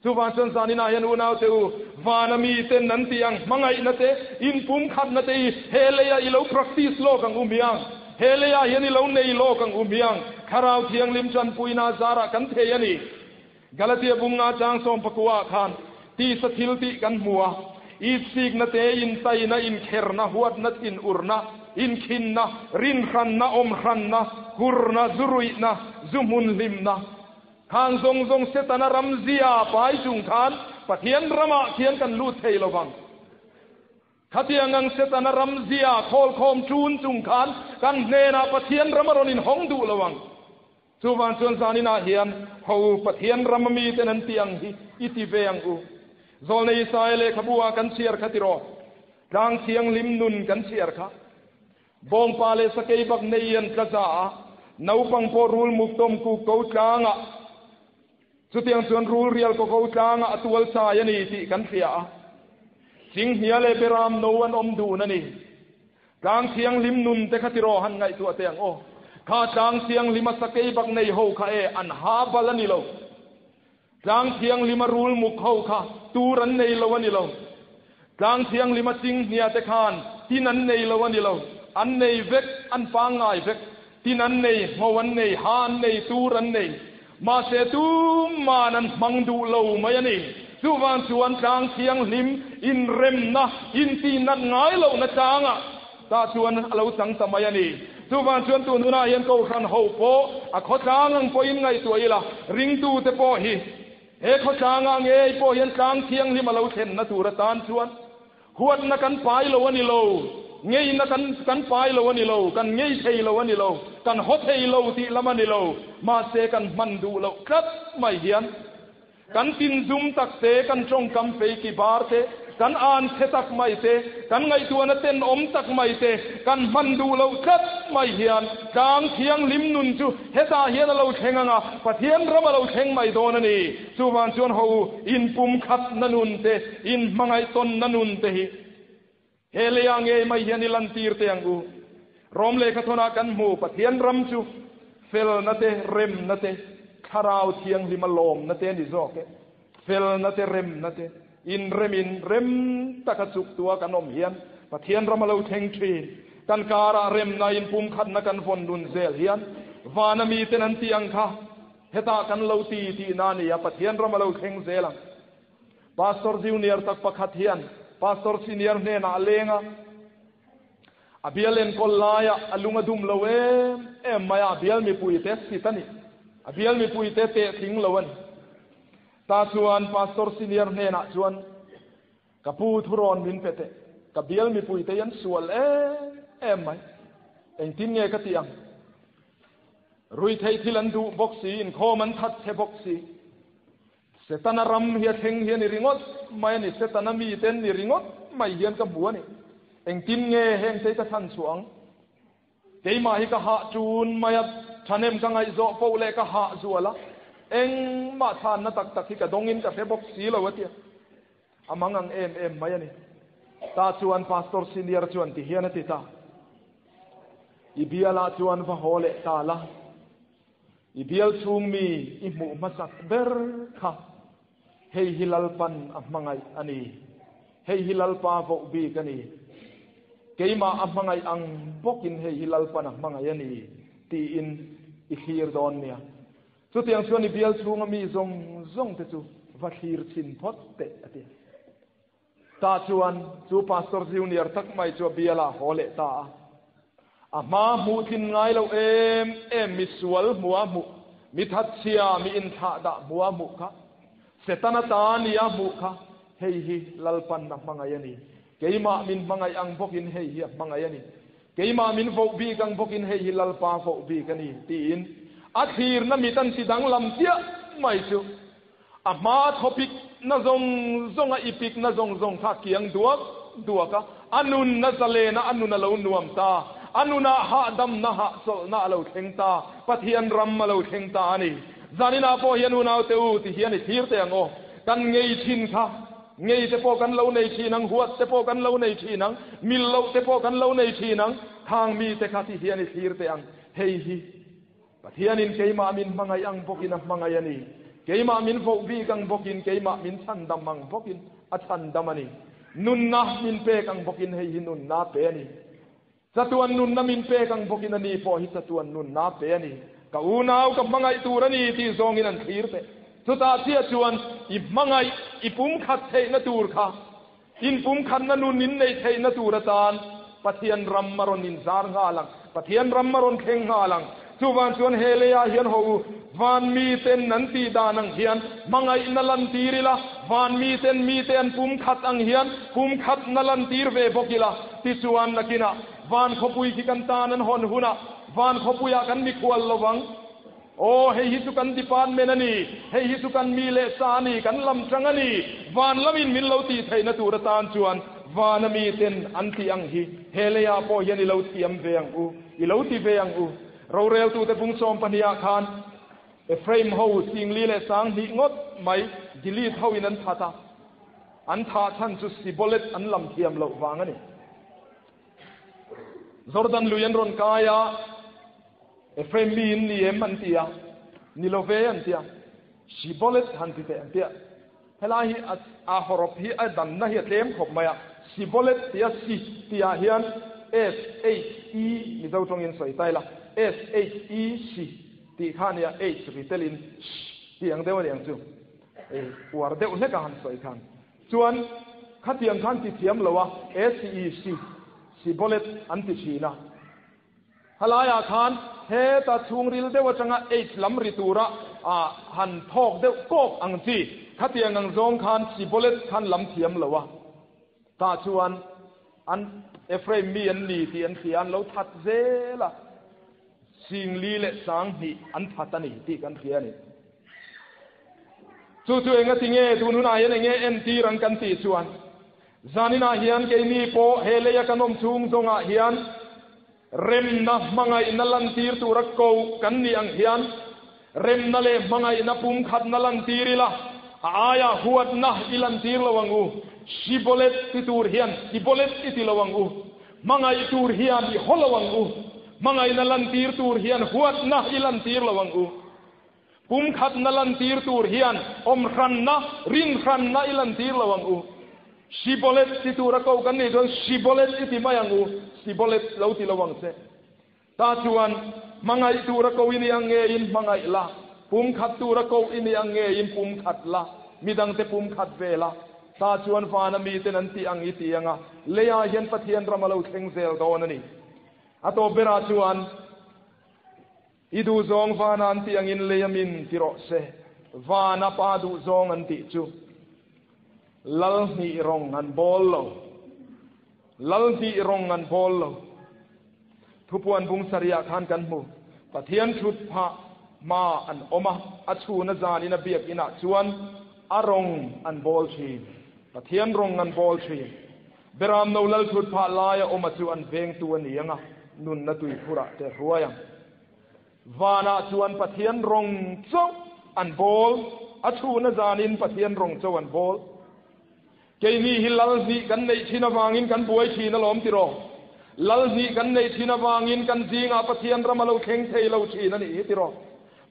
Chuvang chuan zaninah hian unaute u, vana miten an tih ang hmangaihna te, inpumkhatna te hi he leiah i lo practice lawk ang u miang. He leiah hian i lo nei lawk ang u miang. Thlarau Thianghlim tanpuina zarah kan thei a ni. Galatia bunga chang sawmpakua ah khan tisa thil tih kan hmu a, itsikna te, intaina, inkherna, huatna, thinurna, inkhinna, rinhranna, awmhranna, hurna, zuruihna, zuhmunhlimna, Khang zawng zawng Setana ram zia pai chung khan Pathian ramah khian kan lut thei lo vang. Khatiang ang Setana ram zia khawlkhawm ṭun chung khan kan hnenah Pathian ram a rawn inhawng duh lo ang. Chuvang chuan zaninah hian ho Pathian rama miten an tih ang hi i ti ve ang u. Zawlnei Isaia lehkhabu ah kan chhiar kha tiraw? Tlang thianghlim nun kan chhiar kha. Bawngpa leh sakei bak nei an tla za a, naupang pawh rul muk tawm kuk ko tlangah, chutiang chuan rul rial ko ko tlangah a tual chai a ni tih kan hria a. Chinghnia leh Beram no an awm dun a ni. Tlang thianghlim nun te kha tiraw han ngaihtuah teh ang aw. Kha tlang thianghlima sakei bak nei ho kha e an ha bal a ni lo. Tlang thianghlima rul muk ho kha tur an nei lo a ni lo. Tlang thianghlima chinghnia te khan tin an nei lo a ni lo. An nei vek, an pangngai vek. Tin an nei, ngho an nei, ha an nei, tur an nei. Mahse tuman an hmang duh lo mai a ni. Chuvang chuan tlang thianghlim inremna, intihnat ngai lohna tlangah tah chuan a lo chang ta mai a ni. Chuvang chuan tun hunah hian Kohhran ho pawh a khawtlang ang pawhin ngaihtuah ila, ringtute pawh hi he khawtlangah ngei pawh hian tlang thianghlim a lo thlenna tur atan chuan huatna kan pai lo a ni lo, ngeina kan kan pai lo a ni lo, kan ngei thei lo a ni lo, kan haw thei lo tih lam a ni lo, mahse kan hman duh loh tlat mai hian Kan tinzum tak te, kan tawngkam fei ki bar te, kan an chhe tak mai te, kan ngaihtuahna tenawm tak mai te, kan hman duh loh tlat mai hian tlang thianghlim nun chu hetah hian a lo thleng ang a, Pathian ram a lo thleng mai dawn a ni. Chuvang chuan ho u, inpumkhatna nun te, inhmangaihtawnna nun te hi he leiah ngei mai hian i lantir teh ang u. Rom lehkhathawnah kan hmu, Pathian ram chu felna te, remna te, Thlarau Thianghlima lawmna te a ni zawk e. Felna te, remna te, inremin rem taka chuktua kan awm hian Pathian ram a lo thleng thin. Kan karah remna inpumkhatna kan vawn nun zel hian vana miten an tih ang kha hetah kan lo ti tihna a ni a, Pathian ram a lo thleng zel ang. Pastor junior tak pakhat hian Pastor senior hnenah a leng a, a bial enkawl laiah a lung a dum lo em em mai a, a bial mipuite sit a ni, a bial mipuite teh tling lo a ni. Ta chuan Pastor senior hnenah chuan, Ka pu thurawn min pe teh, ka bial mipuite hi an sual em em mai, engtin nge ka tih ang? Ruihtheih thil an duh bawk si, inkhawm an that chhe bawk si. Setana ram hi a thleng hi a ni ringawt mai a ni, Setana mite an ni ringawt mai hian ka hmu a ni. Engtin nge heng te hi ka chhan chhuah ang? Keimah hi ka hah ṭun mai a, ṭhahnem ka ngaihzawh poh leh ka hah zual a, engmah chhanna tak tak hi ka dawngin ka hre bawk si lo a ti a. A mang ang em em mai a ni. Tah chuan Pastor Senior chuan ti hian a ti ta, I bialah chuan va haw leh ta la. I bial chhung mi i hmuh hmasak ber kha hei hi Lalpan a hmangaih a ni. Hei hi Lalpa voh bik a ni. Keimah a hmangaih ang bawkin hei hi Lalpan a hmangaih a ni, tiin i thlir dawn nia. Chutiang chuan i bial chhunga mi zawng zawng te chu va thlir chhin phawt teh, a ti. Tah chuan chu Pastor Junior tak mai chu a bialah a haw leh ta a. A hma hmuh tlin ngai lo em em mi sual hmuha hmuh, mi thatchhia, mi inthlahdah hmuha hmuh kha, Setana ta nia hmuh kha, hei hi Lalpan a hmangaih a ni. Keimah min hmangaih ang bawkin hei hi a hmangaih a ni. Keimah min voh bik ang bawkin hei hi Lalpa voh bik a ni, tiin a thlirna mit an ti danglam chiah mai chu. A hma thawpik na zawng zawng a ipik na zawng zawng kha a kiang duak duak a, a nun a zalen a, a nun a lo nuam ta, a nunah hahdamna hahchawlhna a lo thleng ta, Pathian ram a lo thleng ta a ni. Zaninah pawh hian unaute u ti hian i thlir teh ang aw. Kan ngei thin kha, ngei te pawh kan lo nei thin ang, huat te pawh kan lo nei thin ang, mil loh te pawh kan lo nei thin ang, khang mite kha ti hian i thlir teh ang. Hei hi. Pathianin keimah min hmangaih ang bawkin a hmangaih a ni. Keimah min voh bik ang bawkin, keimah min chhandam ang bawkin a chhandam a ni. Nunna min pek ang bawkin hei hi nunna pe a ni. Chatuan nunna min pek ang bawkin a ni pawh hi chatuan nunna pe a ni. Ka unau ka hmangaih tur a ni tih zawngin an thlir teh. Chutah chiah chuan i hmangaih i pumkhat theihna tur kha Inpumkhatna nun in neih theihna tur atan Pathian ram a rawn inzar nghal ang, Pathian ram a rawn thleng nghal ang. Chuvang chuan he leiah hian haw u, van miten an tih dan ang hian hmangaihna lantir ila, van miten mite an pumkhat ang hian pumkhatna lantir ve bawk ila. Tichuan nakinah van khawpui khi kan tan an hawn hunah van khawpuiah kan mikhual lo vang. Aw, hei hi chu kan department a ni, hei hi chu kan mi leh sa a ni, kan lam tang a ni, van lamin min lo tih theihna tur atan chuan vana miten an tih ang hi he leiah pawh hian i lo thiam ve ang u, i lo ti ve ang u. Roreltute bung 12 ah khan Ephraim ho singli leh 2000 ngawt mai Gilead hoin an that a, an thah chhan chu Sibolet an lam thiam loh vang a ni. Jordan lui an rawn kai a, Ephraim mi in ni em an ti a, ni lo ve an ti a, Shibolet han ti teh an ti a. Helai hi a hawrawp hi a danna hi a tlem khawp mai a, Shibolet tia si tihah hian S H E Mizo tawngin sawi ta ila, S H E si tih kha a nia, H ri telin sh tih ang deuh a ni ang chu, uar deuh hlek a han sawi khan. Chuan khatiang khan ti thiam lo a, S E si, Sibolet an ti thin a. Halaiah khan heta chhungril deuh atanga H lam ri tura han thawk deuh kawk ang chi, khatiang ang zawng khan Sibolet khan lam thiam lo a. Tah chuan an Ephraim mi an ni tih an hria, an lo that zel a, 40,000 leh 2000 an that a ni tih kan hria a ni. Chu chu enga ti nge tun hunah hian enge entir ang kan tih chuan, Zaninah hian keini pawh he leia kan awm chhung zawngah hian remna hmangaihna lantir tura koh kan nih ang hian remna leh hmangaihna pumkhatna lantir ila, a aia huatna i lantir lo ang u. Shibolet ti tur hian Sibolet i ti lo ang u. Hmangaih tur hian i haw lo ang u. Hmangaihna lantir tur hian huatna i lantir lo ang u. Kum khatna lantir tur hian awm hranna, rin hranna i lantir lo ang u. Sibolet ti tura ko kan nih chuan Sibolet i ti mai ang u, Sibolet lo ti lo ang che. Ta chuan hmangaih tura ko i ni ang ngeiin hmangaih la, pum khat tura ko i ni ang ngeiin pum khat la, midangte pum khat ve la. Ta chuan vana miten an tih ang i ti ang a, leiah hian Pathian ram a lo thleng zel dawn a ni. A tawp berah chuan. I duhzawng vana an tih angin lei a min ti rawh se, vana pa duhzawng an tih chu Lal hnih rawng an bawl lo, Lal hnih rawng an bawl lo. Thupuan bung sarihah khan kan hmu, Pathian thut phah hma an awm a, a chhun a zanin a biakinah chuan a rawng an bawl thin, Pathian rawng an bawl thin. Beram no lal thut phah laia awma chu an vengtu a ni ang a, nunna tuikhurah te hruai ang. Vanah chuan Pathian rawng chauh an bawl, a chhuna zanin Pathian rawng chauh an bawl. Keini hi lal hnih kan neih thin avangin kan buai thin alawm tiraw? Lal hnih kan neih thin avangin kan zingah Pathian ram a lo thleng thei lo thin a nih hi tiraw?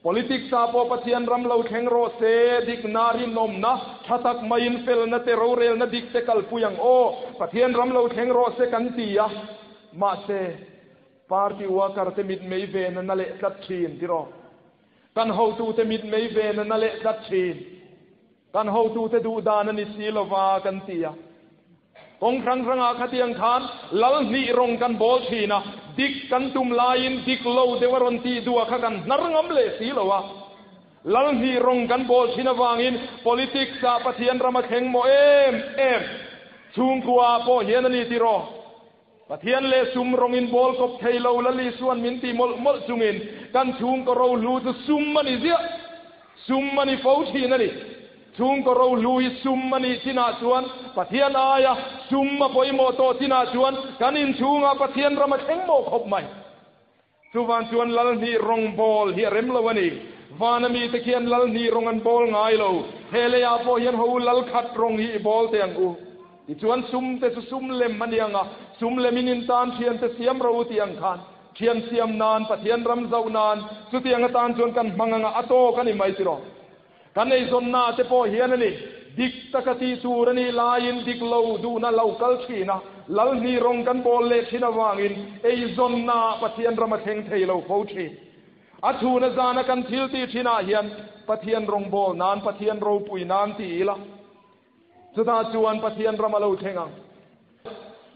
Politics ah pawh Pathian ram lo thleng rawh se, dikna, rinawmna, tha tak maiin felna te, rorelna dik te kalpui ang aw, Pathian ram lo thleng rawh se kan ti a. Mahse, party worker te mitmei ve na na leh tlat thin tiraw? Kan hotute mitmei ve na na leh tlat thin. Kan hotute duh dan a ni si lova kan ti a. Kawng hrang hrangah khatiang khan lal hnih rawng kan bawl thin a, dik kan tum laiin dik lo deuh a rawn tih duh a kha kan hnar ngam leh si lo a. Lal hnih rawng kan bawl thin avangin politics ah Pathian ram a thleng maw em em. Chhungkua ah pawh hian a ni tiraw? Pathian leh sum rawng in bawl kawp thei lo Lal Isua'n min ti mawlh mawlh chungin kan chhungkaw rohlu chu sum a ni ziah. Sum a ni fo thin a ni. Chhungkaw rohlu hi sum a nih chinah chuan Pathian aia sum a pawimawh tawh chinah chuan kan inchhungah Pathian ram a thleng mawh khawp mai. Chuvan chuan Lalhnih rawng bawl hi a rem lo a ni. Vana mite khian Lalhnih rawng an bawl ngai lo. He leiah pawh hian ho lal khat rawng hi i bawl teh ang u. Tichuan sum te chu sum lem a ni ang a, sum lemin in tan thian te siam ro u tih ang khan thian siam nan, Pathian ram zauh nan, chutiang atan chuan kan hmang ang a, a tawk a ni mai tiraw. Kan eizawnna te pawh hian a ni, dik taka tih tur a nih laiin dik lo duhna lo kal thin a, Lalhnih rawng kan bawl leh thin avangin eizawnnaah Pathian ram a thleng thei lo fo thin. A chhuna zana kan thil tih thinah hian Pathian rawng bawl nan, Pathian ropui nan ti ila, Chutah chuan Pathian ram a lo thleng ang.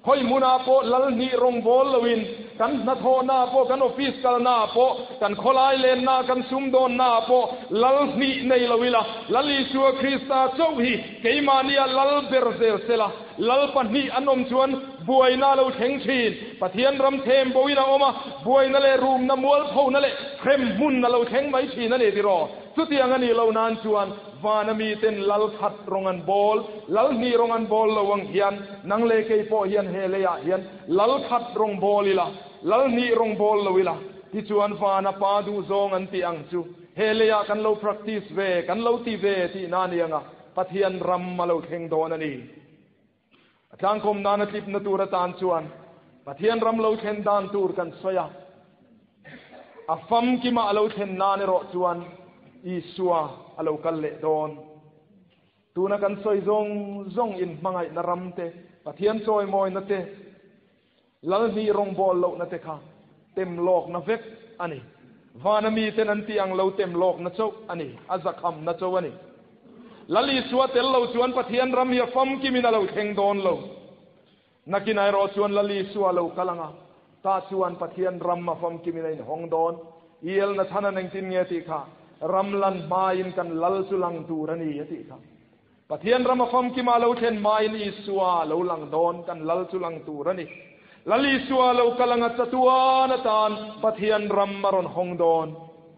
Khawi hmunah pawh Lalhnih rawngbawl loin kan hnathawhnaah pawh, kan office kalnaah pawh, kan khawlai lennaah, kan sumdawnnaah pawh Lalhnih nei lo ila, Lal Isua Krista chauh hi keimahnia Lal ber zel sela, Lal pahnih an awm chuan buaina a lo thleng thin. Pathian ram them boin a awm a, buaina leh rumna, mualphona leh hrem hmun a lo thleng mai thin a ni tiraw? Chutiang a nih loh nan chuan Vana miten lal khat rawng an bawl, lal hnih rawng an bawl lo ang hian, nang leh kei pawh hian he leiah hian lal khat rawng bawl ila, lal hnih rawng bawl lo ila, tichuan vana pa duhzawng an tih ang chu he leiah kan lo practice ve, kan lo ti ve tihna a ni ang a, Pathian ram a lo thleng dawn a ni. A tlangkawm nana tlipna tur atan chuan Pathian ram lo thlen dan tur kan sawi a. A famkima a lo thlen nan erawh chuan Isua a lo kal leh dawn. Tuna kan sawi zawng zawng inhmangaihna ram te, Pathian chawimawina te, Lalhnih rawngbawl lohna te kha tem lawkna vek a ni. Vana miten an tih ang lo tem lawkna chauh a ni, a zakhamna chauh a ni. Lal Isua tel lo chuan Pathian ram hi a famkimin a lo thleng dawn lo. Nakinah erawh chuan Lal Isua a lo kal ang a, tah chuan Pathian ram a famkimin a inhawng dawn. EL Nathana'n engtin nge a tih kha? Ram lan hmain kan Lal chu lang tur a ni a tih kha. Pathian ram a famkima lo thlen hmain Isua lo lang dawn, kan Lal chu lang tur a ni. Lal Isua lo kal anga chatuan atan Pathian ram a rawn hawng dawn.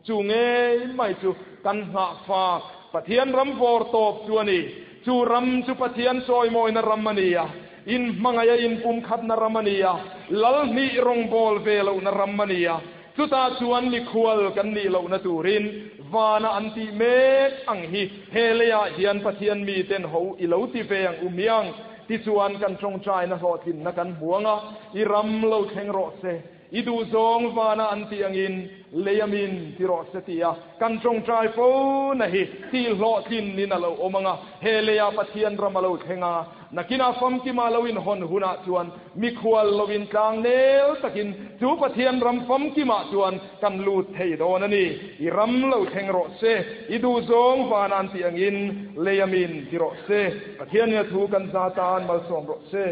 Chu ngei mai chu kan nghahfak Pathian ram vawr tawp chu a ni. Chu ram chu Pathian chawimawina ram a ni a, inhmangaih a inpumkhatna ram a ni a, Lal hnih rawngbâwl ve lohna ram a ni a. Chutah chuan mikhual kan nih lohna turin vana an tih mek ang hi he leiah hian Pathian miten ho i lo ti ve ang u miang. Tichuan kan tawngtaina hlawhtlinna kan hmu ang a, i ram lo thleng rawh se, i duhzawng vana an tih angin lei amin ti rawh se tia kan tawngtai fo na hi tih hlawhtlin in a lo awm ang a, he leiah Pathian ram a lo thleng a. Nakinah famkima lo inhawn hunah chuan mikhual lo intlang nel takin chu Pathian ram famkimah chuan kan lut thei dawn a ni. I ram lo thleng rawh se, i duhzawng vanan tih angin lei amin ti rawh se. Pathian nia thu kan za tan malsawm rawh se.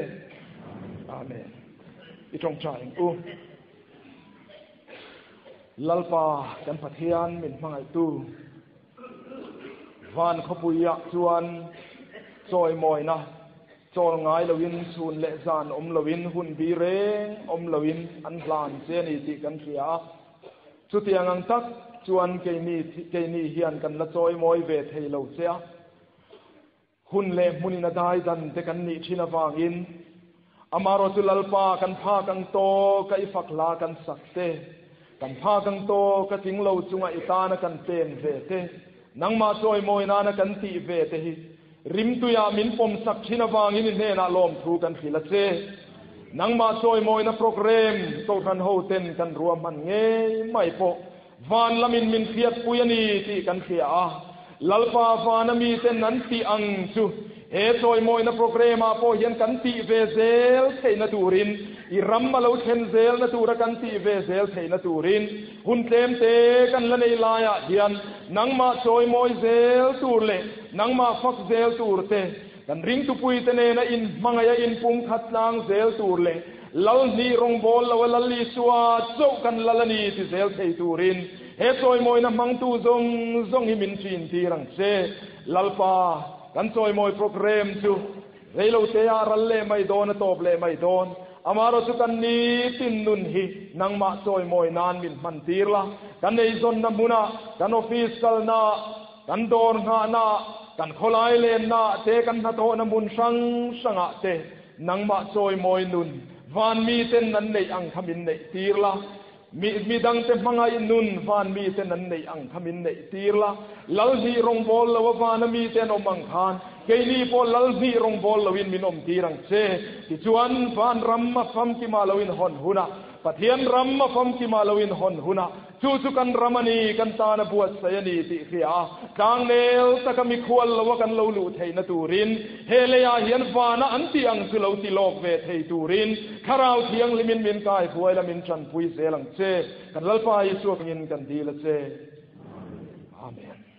Amen. I tawngtai ang u. Lalpa kan Pathian min hmangaihtu. Van khawpuiah chuan chawimawina chawl ngai loin chhun leh zan awm loin hun bi reng awm loin an hlan che a ni tih kan hria a. Chutiang ang tak chuan keini keini hian kan la chawimawi ve thei lo che a. Hun leh hmunin a dai dan te kan nih thin avangin amarawh chu Lalpa kan phak ang tawka i fak hla kan sak te, kan phak ang tawka tling lo chunga i tana kan pen ve te, nangmah chawimawi nana kan tih ve te hi rimtuiah min pawm sak thin avangin i hnenah lawmthu kan hrilh a che. Nangmah chawimawina programme Kohhran hoten kan ruahman ngei mai pawh. Van lamin min hriatpui a ni tih kan hria a. Lalpa vana miten an tih ang chu he chawimawina programme ah pawh hian kan tih ve zel theihna turin, i ram a lo thlen zelna tura kan tih ve zel theihna turin hun tlemte kan la nei laiah hian nangmah chawimawi zel tur leh nangmah fak zel tur te, kan ringtupuite nena inhmangaih a inpumkhat tlang zel tur leh Lalhnih rawngbawl lo a Lal Isua chauh kan lal a ni ti zel thei turin he chawimawina hmangtu zawng zawng hi min chin tir ang che. Lalpa, kan chawimawi programme chu reilote ah ral leh mai dawn a tawp leh mai dawn. Amaherawh chu kan nitin nun hi nangmah chawimawi nan min hman tir la. Kan eizawnna hmunah, kan office kalnaah, kan dawr nghahnaah, kan khawlai lennaah te, kan hnathawhna hmun hrang hrangah te nangmah chawimawi nun van miten an neih ang kha min neih tir la. Mi midangte hmangaih nun van miten an neih ang kha min neih tir la. Lalhnih rawngbawl lo a vana mite an awm ang khan keini pawh lalhnih rawngbawl loin min awm tir ang che. Tichuan van ram a famkima loin hawn hunah, Pathian ram a famkima loin hawn hunah, Chu chu kan ram a ni, kan tana buatsaih a ni tih hria a, tlangnel taka mikhual loa kan lo luh theihna turin, he leiah hian vana an tih ang chu lo ti lawk ve thei turin Thlarau Thianghlimin min kai huai la min tanpui zel ang che. Kan Lalpa Isua hmingin kan dil a che. Amen.